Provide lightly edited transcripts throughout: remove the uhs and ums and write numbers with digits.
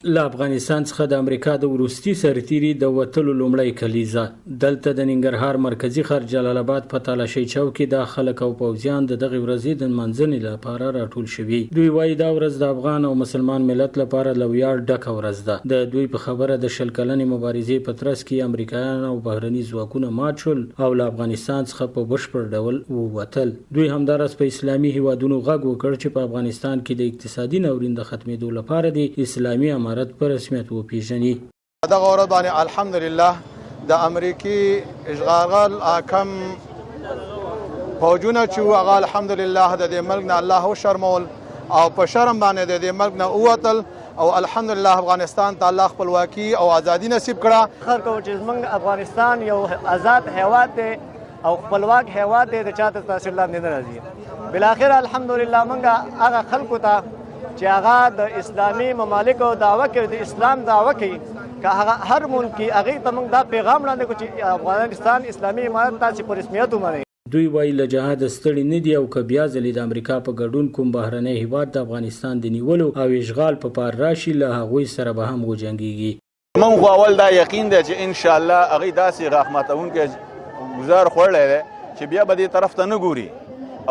له افغانستان څخه د امریکا د وروستي سرتیري د وتلو لومړۍ کلیزه. دلته د ننګرهار مرکزي ښار جلال اباد په تالاشۍ چوک کې دا خلک او پوځیان د دغې ورځې د نمانځنې لپاره راټول شوي. دوی وايي، دا ورځ د افغان او مسلمان ملت لپاره له ویاړ ډکه ورځ ده. د دوی په خبره، د 20 کلنې مبارزې په ترڅ کې امریکایان او بهرني ځواکونه مات شول او له افغانستان څخه په بشپړ ډول ووتل. دوی همداراز په اسلامي هیوادونو غږ وکړ چې په افغانستان کې د اقتصادي ناورین د ختمېدو لپاره دې اسلامي امارت په رسمیت وپیژني. دغه ورځ باندې الحمدلله د امریکي اشغالګر حاکم فوجونه چې هغه الحمدلله د دې ملک نه الله وشرمول او په شرم باندې د دې ملک نه ووتل او الحمدلله افغانستان ته الله خپلواکي او ازادي نصیب کړه. فخر کوو چې زمونږ افغانستان یو ازاد هیواد دی او خپلواک هیواد دی، د چا تر تاثیر لاندې نه راځي. بالاخره الحمدلله موږ هغه خلکو ته چې هغه د اسلامي ممالکو دعوه کوي، د اسلام دعوه کوي، که هغه هر ملک کې، هغې ته موږ دا پیغام وړاندې کړو چې افغانستان اسلامي امارت تاسې په رسمیت ومنئ. دوی وايي، له جهاده ستړي نه دي او که بیا ځلې د امریکا په ګډون کوم بهرنی هیواد د افغانستان د نیولو او اشغال په پار راشي، له هغوی سره به هم وجنګیږي. موږ خو اول دا یقین دی چې ان شاء الله هغه داسې غاښ ماتونکی ګزار خوړلی دی چې بیا به دې طرف ته نه ګوري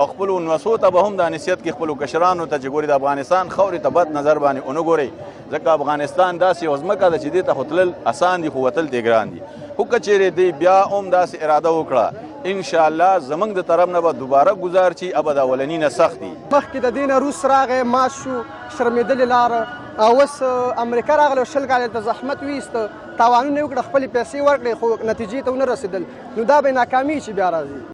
او خپلو نوسو ته به هم دا نصیحت کې خپلو کشرانو ته چې ګوري د افغانستان خاورې ته بد نظر باندې ونه ګورئ، ځکه افغانستان داسې یو ځمکه ده چې دې ته خو تلل اسان دي خو وتل ترې ګران دي. خو که چېرې دی بیا هم داسې اراده وکړه، ان شاء الله زمونږ د طرف نه به دوباره ګزار چي ابه د اولني نه سخت دي. مخکې د دې نه روس راغی مات شو، شرمېدلې لار، او اوس امریکا راغله، 20 کاله ته زحمت ویست، تاوانونه یې وکړه، خپلې پیسې ورکړې خو نتیجې ته ونه رسېدل، نو دا به ناکامي چې بیا راځي.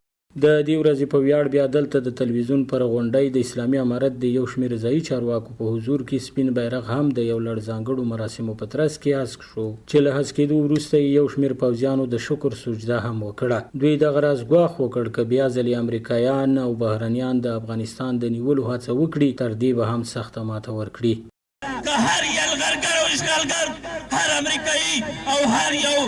د دې ورځې په ویاړ بیا دلته د تلویزیون پر غونډۍ د اسلامي امارت د یو شمېر ځايي چارواکو په حضور کې سپین بیرغ هم د یو لړ ځانګړو مراسمو په ترڅ کې هسک شو چې له هسکېدو وروسته یې یو شمېر پوځیانو د شکر سجده هم وکړه. دوی دغه راز ګواښ وکړ که بیا ځلې امریکایان او بهرنیان د افغانستان د نیولو هڅه وکړي، تر دې به هم سخته ماته ورکړي. که هر یلغرګر او اشغالګر، هر امریکایی او هر یو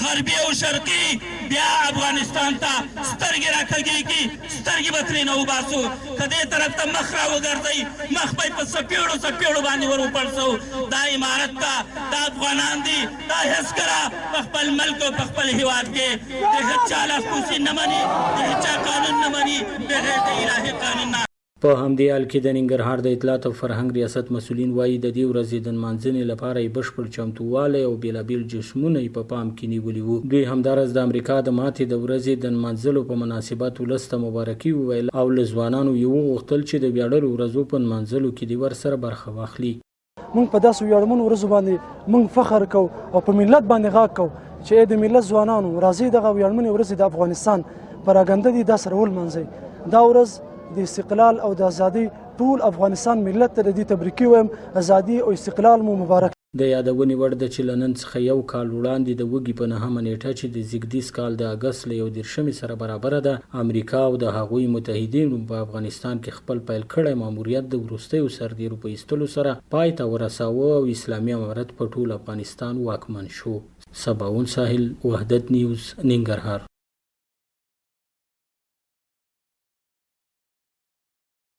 غربي او شرقي بیا افغانستان ته سترګې راکږې کړي، سترګې به ترېنه وباسو. که دې طرف ته مخ راوګرځئ، مخ به یې په څپېړو څپېړو باندې ور وپړسوو. دا امارت ته دا افغانان دي، دا هېڅکله په خپل ملک او په خپل هېواد کې د هېچا لاسپوڅي نه مني، د هېچا قانون نه مني، بغیر د الهي قانون نه. په همدې حال کې د ننګرهار د اطلاعات او فرهنګ ریاست مسؤلین وايي، د دې ورځې د نمانځنې لپاره یې بشپړ چمتووالی او بېلابېل جشمونه یې په پام کې نیولي وو. دوی همداراز د امریکا د ماتې د ورځې د نمانځلو په مناسبت ولس ته مبارکي وویله او له ځوانانو یې وغوښتل چې د ویاړلو ورځو په نمانځلو کې دې ورسره برخه واخلي. موږ په داسې ویاړمنو ورځو باندې موږ فخر کوو او په ملت باندې غږ کوو چې ای د ملت ځوانانو، راځئ دغه ویاړمنې ورځې د افغانستان پراګنده دي، دا سره ولمانځئ. دا ورځ د استقلال او د ازادۍ ټول افغانستان ملت ته د دې تبریکي وایم. ازادي او استقلال مو مبارک. د یادونې وړ ده چې له نن څخه یو کال وړاندې د وږي په نهمه نېټه چې د زیږدیز کال د اګست له 31مې سره برابره ده، امریکا او د هغوی متحدینو په افغانستان کې خپل پیل کړی ماموریت د وروستیو سرتېرو په ایستلو سره پای ته ورساوه او اسلامي امارت په ټول افغانستان واکمن شو. سباوون ساحل، وحدت نیوز، ننګرهار.